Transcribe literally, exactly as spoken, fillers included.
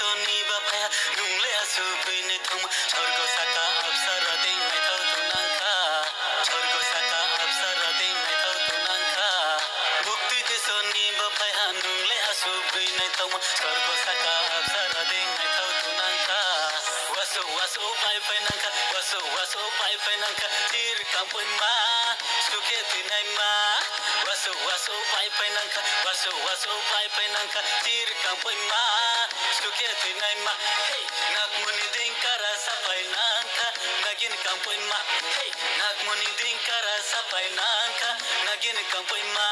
Ni ba phaiha nungle asugwi naithokma sorgo saka apsara ding naithok tunangkha. Sorgo saka apsara ding naithok tunangkha. Bukti desoni ba phaiha nungle asugwi naithokma sorgo saka apsara ding naithok tunangkha. Wasu wasu bai phainangkha, wasu wasu bai phainangkha, tir kampui ma, sukhe tinai ma. Wasu wasu bai phainangkha, wasu wasu bai phainangkha, tir kampui ma, sukhe tinai ma. Hey, nakmuni ding kara sapai nangkha, nagin kampui ma. Hey, nakmuni ding kara sapai nangkha, nagin kampui ma.